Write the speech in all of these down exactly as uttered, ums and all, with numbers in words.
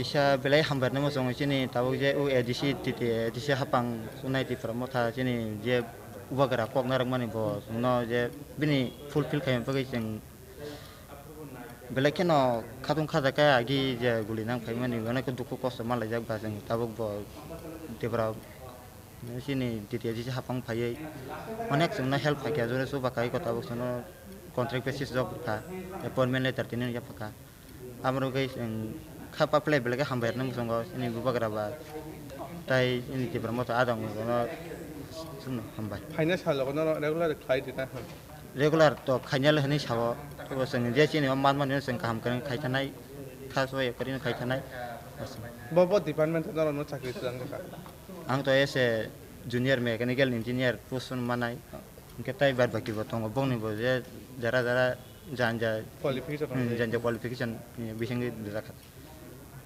Kisa belai hambai rwna muchungo chini tabuk je o A D C titi A D C hapang sunai Tipra Motha chini je ubagra kok narwkmani bo chwngno je bini fulfill khaima bagwi chwng belai kheno khatung khajakhe agi je guli nang phaimani onek dukhu kosto manlaijak ba chwng tabuk bo Tipra chini titi A D C hapang phaiwi onek chwngno help khaikha jora chubakhai ko tabuk chwngno contract basis job rwkha appointment letter tini yapha kha. Amoro khe chwng kha paplai belai khe hambai rwna muchungo chini bubagra ba tai chini Tipra Motha adang no chwngno hambai. Phaina salogo no regular khlai di na? Regular to khainai le hwnwi sao, tei bo chwng je chini o manmani chwng kaham kwrwng khai thanai, kha soi kwrwng khai thanai. Bo bo department no no chakri swrang kha? Ang to as a junior mechanical engineer post manai, hwnkhe tai bad baki bo tongo bongni bo je jara jara janja Qualification hmm, rwngwi. Janja qualification ni bisingwi rijak kha.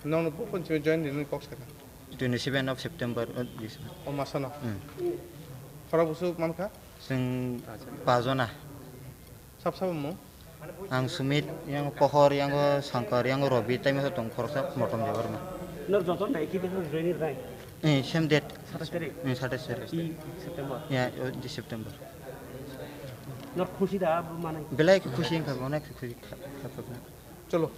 Nokno bo phone simi join rinani kok sakha? Twenty seven of September, oh, this month. O masano? Hmm. Khorok busu mankha? Chwng pajona. Sab sabo mo? Ang Sumit, yang Pohor, yang Shankar, yang Robi, tai masa tong khoroksa Motom Debbarma. Nor joto nai ki dek join rai? Eh, same date. Satais tarik? Eh, satais tarik. I September? Ya, oh, di September. Nor khusi da abo manai? Belai khusi wngkha, onek khusi kha-, kha-, kha-, Cholo.